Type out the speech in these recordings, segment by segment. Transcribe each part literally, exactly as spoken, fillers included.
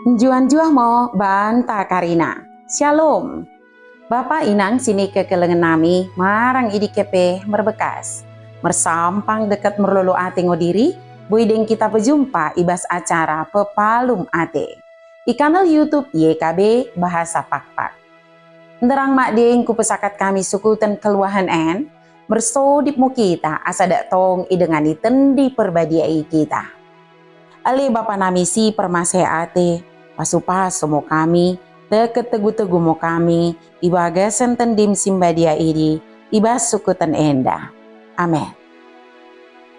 Njuah-njuah mo banta karina. Syalom. Bapa inang sinikekelengen nami marang i dike pe merbekas. Mersampang dekket merlolo ate ngo diri, boi deng kita pejumpa i bas acara Pepalum Ate i kanal YouTube Y K B Bahasa Pakpak. Nderrang madeng kupesakat kami sukuten kelluahen en, mersodip mo kita asa dak tong idengani Tendi Perbadia i kita. Ale Bapa nami si permaseh ate, pasu-pasu mo kami, dekket tegu-tegu mo kami, i bagasen Tendim si mbadia idi, i bas sukuten enda. Amen.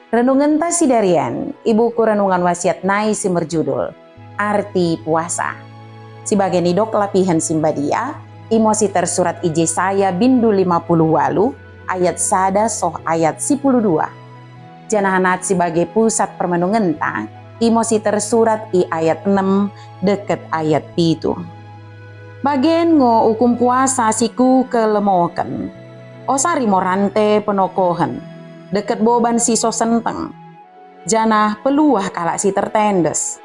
Renungenta sidari en, i buku Renungan Wasiat nai si merjudul, Arti Puasa. Si bage nidok lapihen si mbadia, imo si tersurat i Jesaya bindu lima puluh walu, ayat sada soh ayat sipuluh dua. Janah nat si bage pusat permenungenta, imo si tersurat i ayat enem dekket ayat pitu. Bagen ngo ukum puasa si kukelemoken. Osari mo rante penokohen, dekket boban si so senteng, janah peluah kalak si tertendes.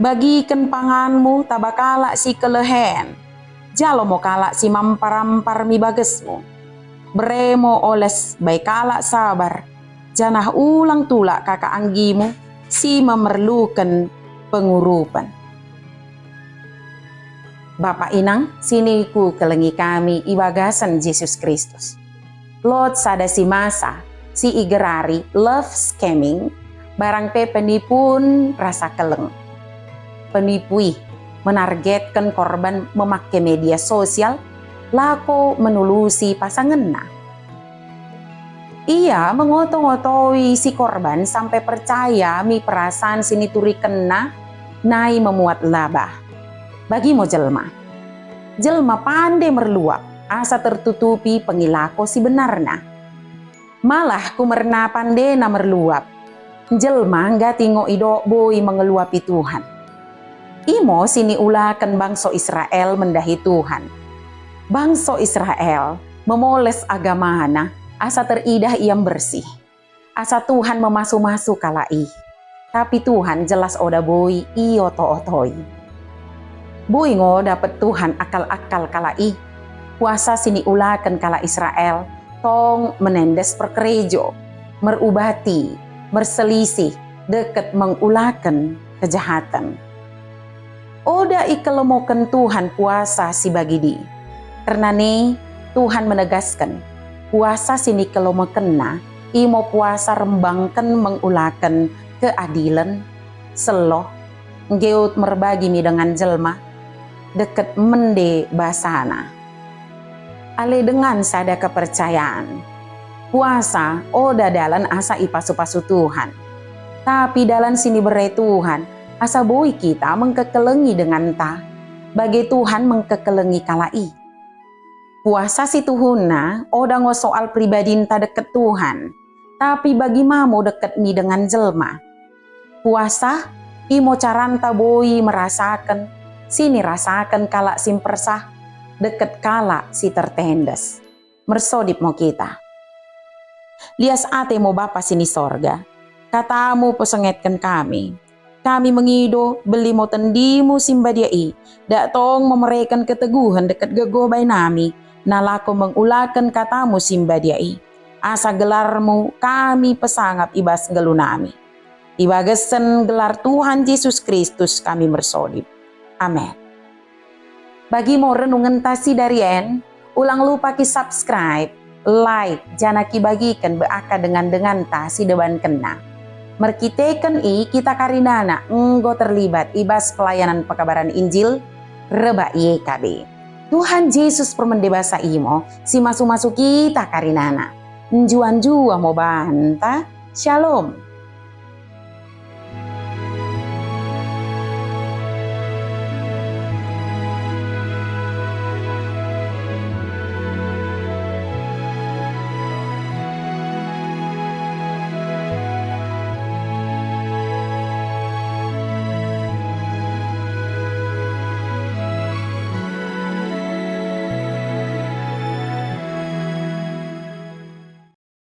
Bagiken panganmu taba kalak si kelehen, jalo mo kalak si mampar-ampar mi bagesmu. Bere mo oles bai kalak sabar, janah ulang tulak kaka anggimu si memerluken pengurupen. Bapa inang sinikukelengi kami i bagasen Jesus Kristus. Lot sada si masa, si igerari love scamming, barang pe penipun rasa kelleng. Penipu i menargetken korban memake media sosial, lako menulusi pasangenna. Ia mengoto-ngotoi si korban sampe percaya mi perasaan siniturikenna nai memuat labah. Bagi mo jelma. Jelma pande merluap, asa tertutupi pengelako si bennarna. Malah kumerna pandena merluap, jelma nggati ngo idok boi mengeluapi Tuhan. Imo siniulaken bangso Israel mendahi Tuhan. Bangso Israel memoles agamana asa teridah ia mbersih. Asa Tuhan memasu-masu kalak i. Tapi Tuhan jelas oda boi ioto-otoi. Boi ngo dapet Tuhan akal-akal kalak i. Puasa siniulaken kalak Israel tong menendes perkerejo, merubati, merselisih, dekket mengulaken kejahaten. Oda ikelemoken Tuhan puasa si bagidi. Kernana i Tuhan menegasken, puasa sinikelemokenna imo puasa rembangken mengulaken keadilen, selloh, nggeut merbagi mi dengan jelma, dekket mende basana. Ale dengan sada kepercayaan. Puasa oda dalan asa ipasu-pasu Tuhan. Tapi dalan sinibere Tuhan, asa boi kita mengkekelengi denganta, bage Tuhan mengkekelengi kalak i. Puasa situhunna oda ngo soal pribadinta dekket Tuhan, tapi bagi ma mo dekket mi dengan jelma. Puasa, imo caranta boi merasaken sinirasaken kalak si mpersah, dekket kalak si tertendes. Mersodip mo kita. Lias ate mo Bapa sini sorga, katamu pesengetken kami. Kami mengido, bere mo tendimu si mbadia i, dak tong memereken keteguhen dekket gegoh bai nami, nalako mengulaken katamu si mbadia i. Asa gelarmu kami pesangap i bas nggeluh nami. I bagasen gelar Tuhan Jesus Kristus kami mersodip. Amen. Bagi mo renungenta sidari en, ulang lupa ki-subscribe, like, janah kibagiken bai akka dengan-denganta si debankenna. Merkiteken i kita karinana enggo terlibat i bas pelayanan pekabaran Injil rebbak Y K B. Tuhan Jesus permende basa i mo si masu-masu kita karinana. Njuah-njuah mo banta. Shalom.